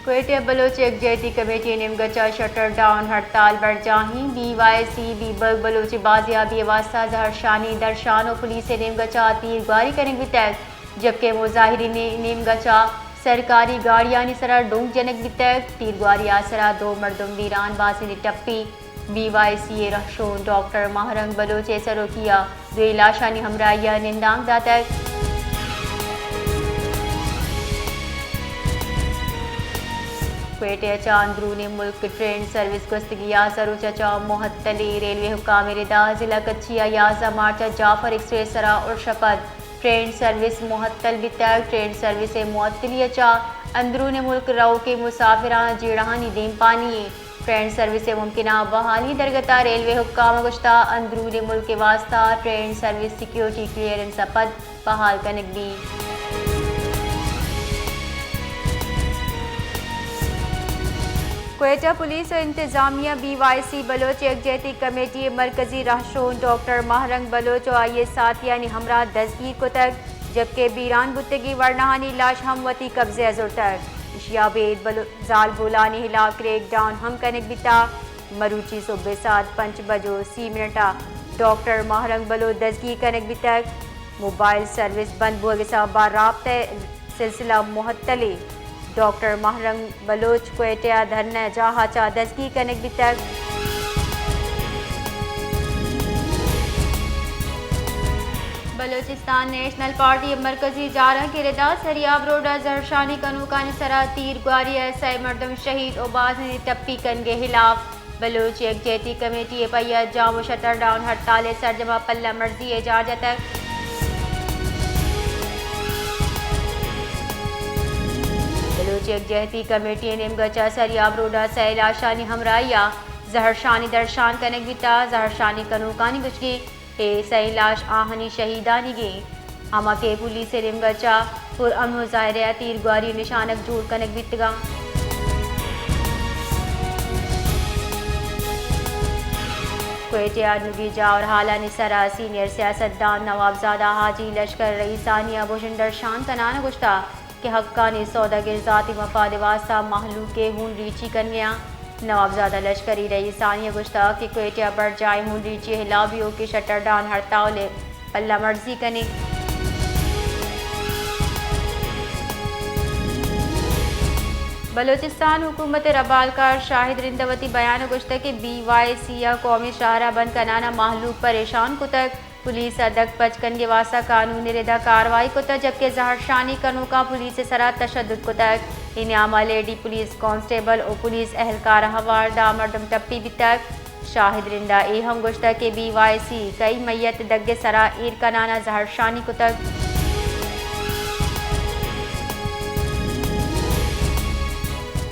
کوئٹہ، بلوچ یکجہتی کمیٹی ءِ نیمگ ءَ چہ شٹر ڈاؤن ہڑتال برجاہیں۔ بی وائی سی بیبرگ بلوچ ءِ بازیابی ءِ واستہ زہرشانی درشان ءُ پولیس ءِ نیمگ ءَ چہ تیرگواری کنگ بیتگ، جبکہ مظاہرینانی نیمگ ءَ چہ سرکاری گاڑیانی سرا ڈونک جنگ بیتگ۔ تیرگواری ءِ سرا دو مردم بیران، بازینے ٹپی۔ بی وائی سی ءِ رہشون ڈاکٹر ماہ رنگ بلوچ ءِ سروکی ءَ دوئیں لاشانی ہمراہی ءَ نندانک داتگ۔ کوئٹہ ءَ چہ اندرون ملک ٹرین سروس گوستگیں یازدہ روچ ءَ چہ معطل۔ ریلوے حکام ءِ ردا ضلع کچھی ءَ یازدہ مارچ ءَ جعفر ایکسپریس ءِ سرا ارش ءَ پد ٹرین سروس معطل بیتگ۔ ٹرین سروس ءِ معطلی ءَ چہ اندرون ملک روکیں مسافراں جیڑہانی دیمپانی ایں۔ ٹرین سروس ءِ ممکنہ بحالی ءِ درگت ءَ ریلوے حکام ءَ گوشتہ، اندرون ملک ءِ واستہ ٹرین سروس سیکیورٹی کلیئرنس ءَ پد بحال کنگ بیت۔ کوئٹہ، پولیس ءُ انتظامیہ بی وائی سی بلوچ یکجہتی کمیٹی ءِ مرکزی رہشون ڈاکٹر ماہ رنگ بلوچ ءُ آئی ءِ ساتھیانی ہمراہ دزگیر کتگ، جبکہ بیران بوتگیں ورناہانی لاش ہم وتی قبضہ ءَ زرتگ۔ ایشی ءَ ابید بلو-، زالبولانی ہلاپ کریک ڈاؤن ہم کنگ بیتگ۔ مروچی سہب ءِ ساعت پنچ بج ءُ سی منٹ ءَ ڈاکٹر ماہ رنگ بلوچ دزگیر کنگ بیتگ۔ موبائل سروس بند بوگ ءِ سبب ءَ رابطہ ءِ سلسلہ معطل ایں۔ ڈاکٹر ماہ رنگ بلوچ کوئٹہ ءِ دھرنہ جاہ ءَ چہ دزگیر کنگ بیتگ۔ بلوچستان نیشنل پارٹی ءِ مرکزی جارانک ءِ ردا سریاب روڈ ءَ زہرشانی کنوکانی سرا تیر گواری ءَ سئے مردم شہید ءُ بازینے ٹپی کنگ ءِ ہلاپ بلوچ یکجہتی کمیٹی ءَ پہ یکجام ءُ شٹر ڈاؤن ہڑتال ءِ سرجم ءَ پلہ مرزی ءِ جار جتگ۔ بلوچ یکجہتی کمیٹی ءِ نیمگ ءَ چہ سریاب روڈ ءَ سئے لاشانی ہمراہی ءَ زہرشانی درشان کنگ بیتگ۔ زہرشانی کنوکانی گوشگ ایں اے سئیں لاش آہانی شہیدانیگ ایں، ہما کہ پولیس ءِ نیمگ ءَ چہ پرامن مظاہرہ ءَ تیرگواری ءِ نشانگ جوڑ کنگ بیتگاں۔ کوئٹہ ءَ نگی جاور ہالانی سرا سینئر سیاستدان نوابزادہ حاجی لشکر رئیسانی ءَ بژن درشان کنان ءَ گوشتگ کہ حقانی سوداگر ذاتی مفاد ءِ واستہ مہلوک ءِ ہون ریچی کنگ ءَ آں۔ نوابزادہ لشکری رئیسانی ءَ گوشتگ کہ کوئٹہ ءَ برجاہیں ہون ریچی ءِ ہلاپ بیوک ءِ شٹر ڈاؤن ہڑتال ءِ پلہ مرزی کنیں۔ بلوچستان حکومت ءِ ربالکار شاہد رند ءَ وتی بیان ءَ گوشتگ کہ بی وائی سی ءَ قومی شاہراہ بند کنان ءَ مہلوک پریشان کتگ۔ پولیس ءَ دگ پچ کنگ ءِ واستہ قانون ءِ ردا کاروائی کتگ، جبکہ زہرشانی کنوکاں پولیس ءِ سرا تشدد کتگ۔ اے نیام ءَ لیڈی پولیس کانسٹیبل ءُ پولیس اہلکار ءَ ہوار دہ مردم ٹپی بیتگ۔ شاہد رند ءَ اے ہم گوشتگ کہ بی وائی سی کئی میت دگ ءِ سرا ایر کنان ءَ زہرشانی کتگ۔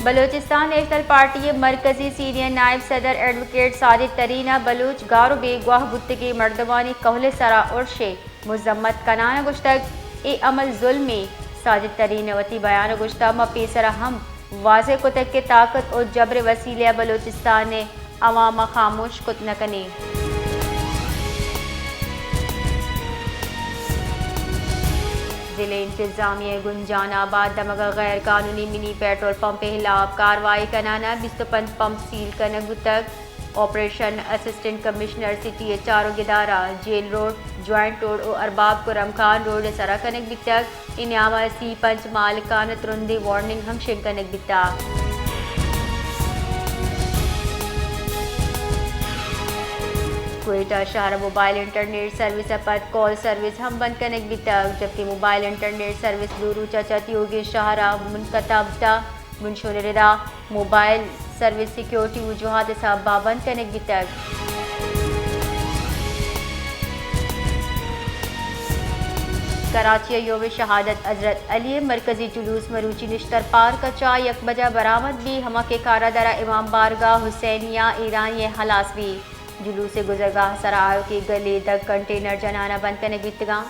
بلوچستان نیشنل پارٹی ءِ مرکزی سینئر نائب صدر ایڈووکیٹ ساجد ترین ءَ بلوچ گار ءُ بیگواہ بوتگیں مردمانی کہول ءِ سرا ارش ءِ مذمت کنان ءَ گوشتگ، اے عمل ظلمے۔ ساجد ترین ءَ وتی بیان ءَ گوشتگ، ما پیسر ءَ ہم واضح کتگ کہ طاقت ءُ جبر ءِ وسیلہ ءَ بلوچستان ءِ عوام ءَ خاموش کت نہ کنیں۔ ضلع انتظامیہ ءِ گنجان آباد دمگ ءَ غیر قانونی منی پیٹرول پمپ ءِ ہلاپ کاروائی کنان ءَ بیست ءُ پنچ پمپ سیل کنگ بوتگ۔ آپریشن اسسٹنٹ کمشنر سٹی ءِ چارگ ادارہ، جیل روڈ، جوائنٹ روڈ ءُ ارباب کرم خان روڈ ءِ سرا کنگ بیتگ۔ اے نیام ءَ سی پنچ مالکان ءَ ترندیں وارننگ ہم شنگ کنگ بیتگ۔ کوئٹہ شہر ءَ موبائل انٹرنیٹ سروس ءَ پد کال سروس ہم بند کنگ بیتگ، جبکہ موبائل انٹرنیٹ سروس دو روچ ءَ چہ تیوگیں شہر ءَ منقطع بوتگ۔ بنشون ءِ ردا موبائل سروس سیکیورٹی وجوہات ءِ سبب ءَ بند کنگ بیتگ۔ کراچی ءَ یوم شہادت حضرت علی ءِ مرکزی جلوس مروچی نشتر پارک ءَ چہ یک بجہ برآمد بی، ہما کہ کارادار ءَ امام بارگاہ حسینیہ ایرانی ءَ ہلاس بی۔ جلوس ءِ گزرگاہ ءِ سرا آیوکیں گلے دگ کنٹینر جنان ءَ بند کنگ بیتگاں۔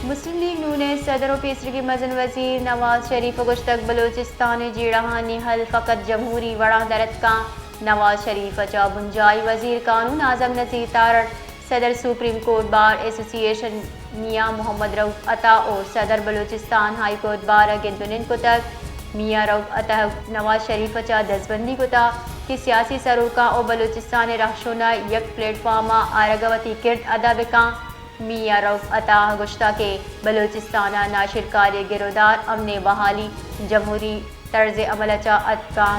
مسلم لیگ نون ءِ صدر ءُ پیسریگیں مزن وزیر نواز شریف ءَ گوشتگ، بلوچستان ءِ جیڑہانی حل فقط جمہوری وڑاں در اتکاں۔ نواز شریف ءَ چہ بنجاہی وزیر قانون اعظم نذیر تارڑ، صدر سپریم کورٹ بار ایسوسی ایشن میاں محمد رؤف عطا ءُ صدر بلوچستان ہائی کورٹ بار ءَ گند ءُ نند کتگ۔ میاں رؤف عطا ءَ نواز شریف ءَ چہ دزبندی کتگ کہ سیاسی سروکاں ءُ بلوچستان ءِ رہشون ءَ یک پلیٹ فارم ءَ آرگ ءَ وتی کرد ادا بہ کن۔ میاں رؤف عطا ءَ گوشتگ کہ بلوچستان ءَ ناشرکاری ءِ گرودار امن ءِ بحالی، جمہوری طرز عمل ءَ چہ اتکاں۔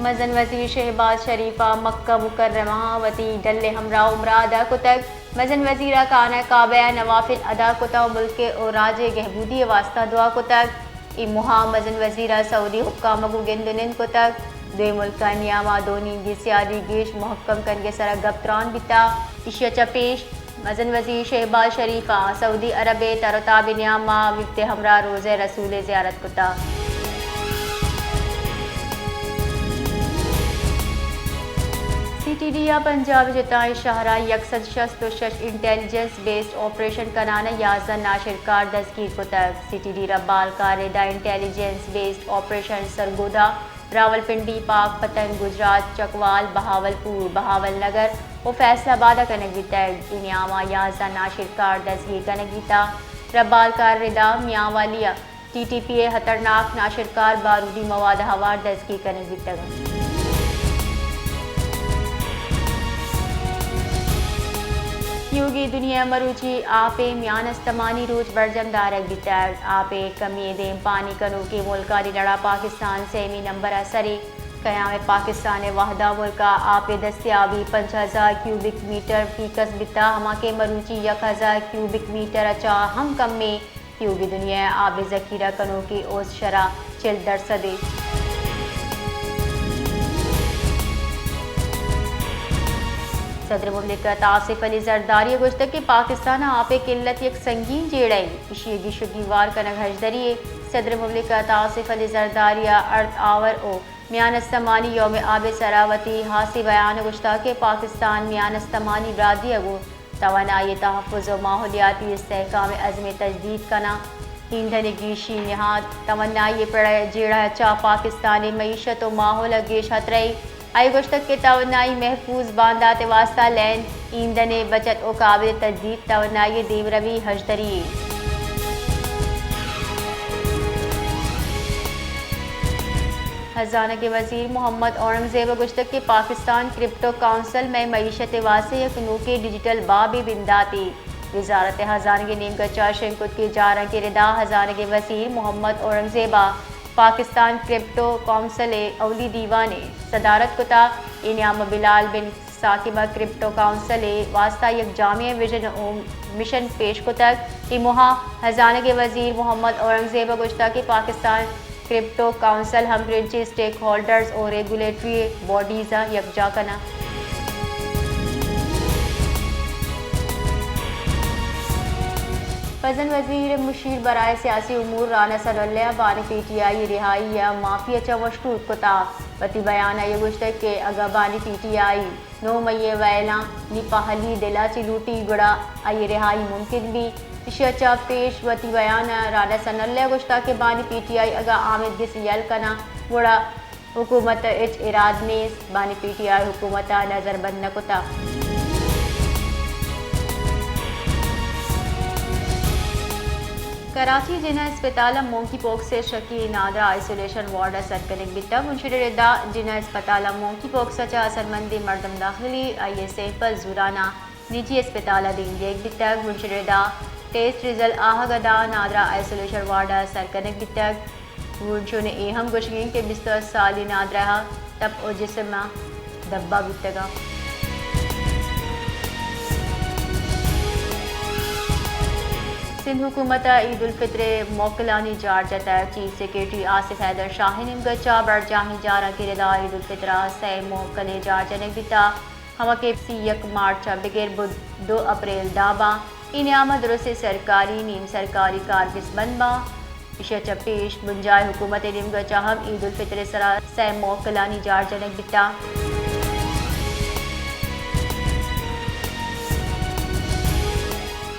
مزن وزیر شہباز شریف ءَ مکہ مکرمہ ءَ وتی ڈل ءِ ہمراہ ءُ مراد ءَ کتگ۔ مزن وزیر ءَ خانہ کعبہ ءَ نوافل ادا کت ءُ ملک ءُ راج ءِ گہبودی ءِ واستہ دعا کتگ۔ اے موہ ءَ مزن وزیر ءَ سعودی حکام ءَ گوں گند ءُ نند کتگ۔ دوئیں ملکانی نیام ءَ دو نیمگی سیادی گیش مہکم کنگ ءِ سرا گپ تران بیتگ۔ ایشی ءَ چہ پیش مزن وزیر شہباز شریف ءَ سعودی عرب ءِ تر ءُ تاب ءِ نیام ءَ مفت ءِ ہمراہ روضہ رسول ءِ زیارت کتگ۔ سی ٹی ڈی ءَ پنجاب ءِ جتائیں شہر ءَ یک سد شست ءُ شش انٹیلیجنس بیسڈ آپریشن کنان ءَ یازدہ ناشرکار دزگیر کتگ۔ سی ٹی ڈی ربالکار ردا انٹیلیجنس بیسڈ آپریشن سرگودھا، راولپنڈی، پاک پتن، گجرات، چکوال، بہاول پور، بہاول نگر ءُ فیصل آباد ءَ کنگ بیتگ۔ اے نیام ءَ یازدہ ناشرکار دزگیر کنگ بیتگ۔ ربالکار ردا میانوالی ءَ ٹی ٹی پی ءِ خطرناک ناشرکار بارودی مواد ءَ ہوار دزگیر کنگ بیتگ انت۔ پیوگی دنیا ءَ مروچی آپ ءِ میان استمانی روچ برجم دارگ بیتگ۔ آپ ءِ کمی ءِ دیم پانی کنوکیں ملکانی لڑ ءَ پاکستان سیمی نمبر ءَ سر اِنت۔ قیام پاکستان ءِ وھد ءَ ملک ءَ آپ ءِ دستیابی پنچ ہزار کیوبک میٹر فیکس بیتگ، ہما کہ مروچی یک ہزار کیوبک میٹر ءَ چہ ہم کمیں۔ پیوگی دنیا ءِ آپ ءِ ذخیرہ کنوکیں اوست شرح چل درسد اِنت۔ صدر مملکت آصف علی زرداری ءَ گوشتگ کہ پاکستان ءَ آپ ءِ قلت یک سنگین جیڑہ اِنت، ایشی ءِ گیش ءُ گیوار کنگ ہژدری اِنت۔ صدر مملکت آصف علی زرداری ءَ ارد آور ءُ میان استمانی یوم آب ءِ سرا وتی ہاسیں بیان ءَ گوشتگ کہ پاکستان میان استمانی برادری ءَ گوں توانائی ءِ تحفظ ءُ ماحولیاتی استحکام ءِ عزم ءَ تجدید کناں۔ ایندھن ءِ گیشیں نہاد توانائی ءِ پڑ ءِ جیڑہ ءَ چہ پاکستان ءِ معیشت ءُ ماحول ءَ گیش ہترہ اِنت۔ آئی ءَ گوشتگ کہ توانائی محفوظ باندات ءِ واستہ لین ایندھن ءِ بچت ءُ قابل تجدید توانائی ءِ دیمروی ہژدری اِنت۔ ہزانگ ءِ وزیر محمد اورنگزیب ءَ گوشتگ کہ پاکستان کرپٹو کونسل مئے معیشت ءِ واستہ یک نوکیں ڈیجیٹل بابے بنداتے۔ وزارت ہزانگ ءِ نیمگ ءَ چہ شنگ کت کہ جارانک ءِ ردا ہزانگ ءِ وزیر محمد اورنگزیب ءَ پاکستان کرپٹو کونسل ءِ اولی دیوان ءِ صدارت کتگ۔ اے نیام ءَ بلال بن ثاقب ءَ کرپٹو کونسل ءِ واستہ یک جامع وژن ءُ مشن پیش کتگ۔ اے موہ ءَ ہزانگ ءِ وزیر محمد اورنگزیب ءَ گوشتگ کہ پاکستان کرپٹو کونسل ہمگرنچیں اسٹیک ہولڈرز ءُ ریگولیٹری باڈیز ءَ یکجا کناں۔ مزن وزیر مشیر برائے سیاسی امور رانا ثناء اللہ ءَ بانی پی ٹی آئی ءِ رہائی ءِ معافی ءَ چہ وش ٹوک کتگ۔ وتی بیان ءَ آئی ءَ گوشتگ کہ اگاں بانی پی ٹی آئی نو مئی ءِ ویلاں نی پہلی دل ءَ چہ لوٹی گڑا آئی ءِ رہائی ممکن بیت۔ ایشی ءَ چہ پیش وتی بیان ءَ رانا ثناء اللہ ءَ گوشتگ کہ بانی پی ٹی آئی اگاں آمید گس یل کناں گڑا حکومت ءِ ہچ اراد نیست، بانی پی ٹی آئی حکومت ءَ نظر بند نہ کتگ۔ کراچی جناح اسپتال ءَ مونکی پوکس ءِ شکی نادراہ آئسولیشن وارڈ ءَ سر کنگ بیتگ۔ بنشر ءِ ردا جناح اسپتال ءَ مونکی پوکس ءَ چہ اثرمندیں مردم داخلی، آئی ءِ سیمپل زوران ءَ نجی اسپتال ءَ دیم دیگ بیتگ۔ بنشر ءِ ردا ٹیسٹ رزلٹ آہگ ءَ داں نادراہ آئسولیشن وارڈ ءَ سر کنگ بیتگ۔ گوں چون اے ہم گوشگ انت کہ بیست ءُ ہشت سالی نادراہ ءِ تپ ءُ جسم ءَ دبا بوتگ انت۔ سندھ حکومت ءَ عید الفطر ءِ موکلانی جار جتگ۔ چیف سیکرٹری آصف حیدر شاہ ءِ نیمگ ءَ چہ برجاہیں جارانک ءِ ردا عید الفطر ءِ سئے موکل ءِ جار جنگ بیتگ۔ ہما کہ سی یک مارچ ءَ بگر بدھ دو اپریل داں باں۔ اے نیام ءَ درستیں سرکاری، نیم سرکاری کار گس بند باں۔ ایشی ءَ چہ پیش بنجاہی حکومت ءِ نیمگ ءَ چہ ہم عید الفطر ءِ سرا سئے موکلانی جار جنگ بیتگ۔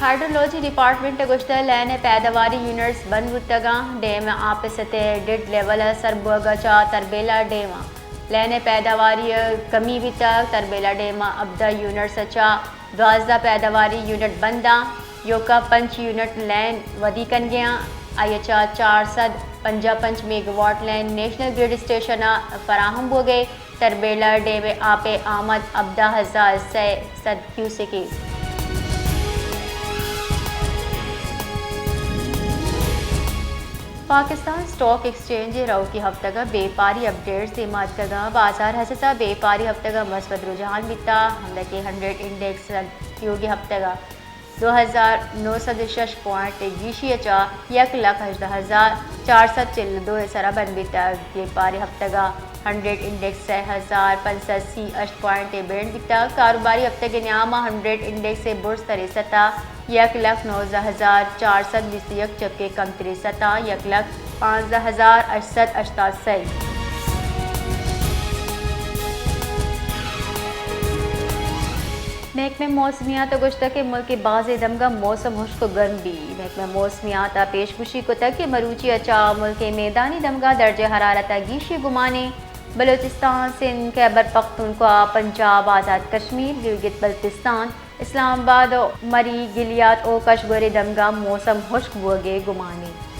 ہائیڈرولوجی ڈیپارٹمنٹ ءَ گوشتگ لین ءِ پیداواری یونٹس بند بوتگ انت۔ ڈیم ءِ آپ ءِ سطح ڈیڈ لیول ءَ سر بوگ ءَ چہ تربیلا ڈیم ءَ لین ءِ پیداواری ءَ کمی بیتگ، تربیلا ڈیم ءَ ہبدہ یونٹس ءَ چہ دوازدہ پیداواری یونٹ بند آں، ایوکا پنچ یونٹ لین ودی کنگے آں، آئی ءَ چہ چار سد پنجاہ پنچ میگا واٹ لین نیشنل گرڈ اسٹیشن ءَ فراہم بوگ ءَ، تربیلا ڈیم ءِ آپ ءِ آمد ہبدہ ہزار سئے سد کیوسکے۔ پاکستان اسٹاک ایکسچینج ءَ روکی ہفتگ ءَ بیپاری اپڈیٹس دیما اتکگ اَنت۔ بازار ءِ حسب ءَ بیپاری ہفتگ ءَ مثبت رجحان بیتا، ہمدا کہ ہنڈریڈ انڈیکس روکی ہفتگ ءَ دو ہزار نو سد ءُ شش پوائنٹ ءِ گیشی ءَ چہ یک لکھ ہژدہ ہزار چار سد چل ءُ دو ءِ سرا بند بیتگ۔ بیپاری ہفتگ ءَ ہنڈریڈ انڈیکس سئے ہزار پنچ سد سی ءُ ہشت پوائنٹ ءَ بینڈ بیتگ۔ کاروباری ہفتگ ءِ نیام ءَ ہنڈریڈ انڈیکس ءِ برز تریں سطح یک لکھ نوزدہ ہزار چار سد بیست ءُ یک، چکے کمتریں سطح یک لکھ پانزدہ ہزار ہشت سد ہشتاد سئے۔ محکمہ موسمیات ءَ گوشتگ کہ ملک ءِ بازیں دمگاں موسم ہشک ءُ گرم بیت۔ محکمہ موسمیات ءَ پیشگوشی کتگ کہ مروچی ءَ چہ ملک ءِ میدانی دمگاں درجہ حرارت ءَ گیشی گمانے۔ بلوچستان، سندھ، خیبر پختونخوا، پنجاب، آزاد کشمیر، گلگت بلتستان، اسلام آباد ءُ مری، گلیات ءُ کشگور ءِ دمگاں موسم ہشک بوگ ءِ گمانے۔